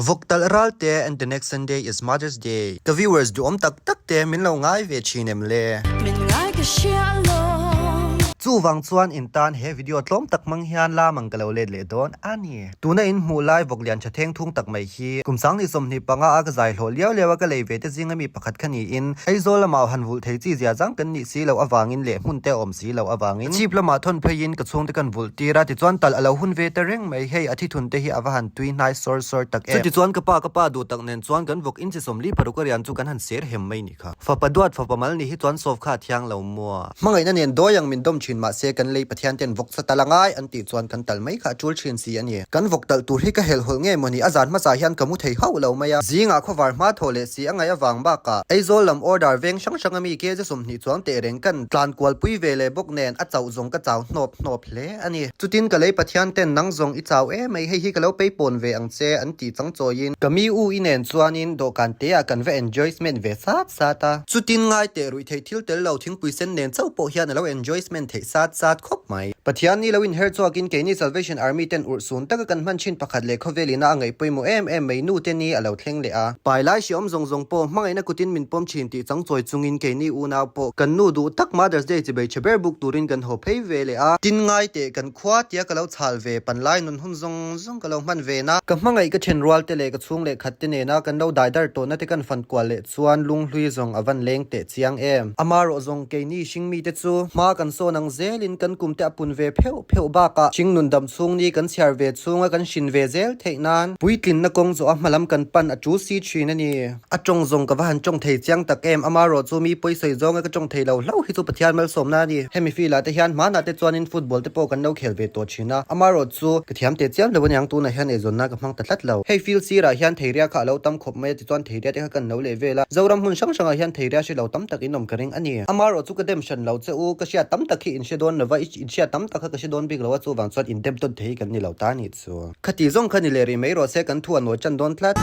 Vawk talh ral te and the next Sunday is Mother's Day. Ka viewers duhawm tak tak te min lo ngai ve thin em le? Min ngai ka hria lo. Chuvang chuan in tan he video tlawm tak hmang hian lam ang ka lo let leh dawn a ni. Tuna in hmuh lai vawk lian tha theng thung tak mai hi kum sang ni 25 a ka zai hlawh liau liau a ka lei ve te zinga mi pakhat kha niin Aizawl lamah han vulh thei chi zia zang kan nih si loh avangin leh hmun te a awm si loh avangin chhip lamah thawn pheiin ka chhungte kan vulh tir a tichuan talh a lo hun ve ta reng mai hei a thithun te hi a va han tui hnai sawr sawr tak em. Chutichuan ka pa ka pa duh tak nen chuan kan vawk inchi 46 a rian chu kan han ser hem mai ni kha. Fapa duat fapa mal ni hi chuan sawf kha a thiang lo maw. Hmangaihna nen dawi ang min dawm thin mahse kan lei Pathian ten vawk sa tal a ngai an tih chuan kan tal mai kha a tul thin si a ni. Kan vawk talh tur hi ka helhawlh nge mawni a zan hmasa hian ka mu thei hauh lo mai a. Zingah khawvar hma thawh leh si a ngaih avang bakah Aizawl lam order veng hrang hrang ami kg 20 chuang teh reng kan tlan kual pui ve leh bawk nen a chauh zawng ka chau hnawp hnawp hle a ni. Chutin ka lei Pathian ten nang zawng i chau em mai hei hi ka lo peipawn ve ang che an tih chang chawiin ka mi u i nen chuanin dawhkan te ah kan va enjoyment ve sat sat a. Chutin ngai teh ruih theih thil tel lo thingpui sen nen chauh pawh hian a lo enjoyment theih sat sat khawp mai. Pathian ni lo inher chhuakin keini Salvation Army ten urh sun taka kan hman thin pakhat leh khawvel ina a ngaih pawimawh em em mai nu te ni a lo thleng leh a. Pai lai hreawm zawng zawng pawh hmangaihna kutin min pawm thin tih chang chawi chungin keini unau pawh kan nu duh tak Mother's Day chibei chhe ber buk turin kan haw phei ve leh a. Tin ngai teh kan khua tia ka lo chhal ve pan lai nun hun zawng zawng ka lo hman ve na. Ka hmangaih ka then rual te leh ka chhung leh khat te nena kan lo dai dar tawhna te kan fan kual leh chuan lunghlui zawng a van leng teh chiang em. Amarawh zawng keini hringmi te chu hma kan sawn ang zelin kan kum te a pun ve pheuh pheuh bakah hringnun dam chhung ni kan chhiar ve chhunga kan hrin ve zel theih nan puitlinna kawng zawh a hmalam kan pan a tul si thin a ni. A tawng zawng ka va han tawng thei chiang tak em, amarawh chu mi pawisawi zawnga ka tawng thei lo hlauh hi chu Pathian malsawmna a ni. Hemi field ah te hian hmanah te chuanin football te pawh kan lo khel ve tawh thin a, amarawh chu ka thiam teh chiam lo aniang tunah hian eizawnna ka hmang ta tlat lo. Hei field sirah hian theiria kha a lo tam khawp mai a tichuan theiria te kha kan lo leh vel a, Zoram hmun hrang hrangah hian theiria hre lo tam tak in awm ka ring a ni. Amarawh chu ka dem hran lo che u, ka hriat tam tak hi in hre dawn lova, in hriat tam tak kha ka hre dawn bik lo a, chuvang chuan in dem tawn thei hi kan ni lo ta a nih chu. Khati zawng kha ni leh rih mai rawh se, kan thu a nawi tan dawn tlat.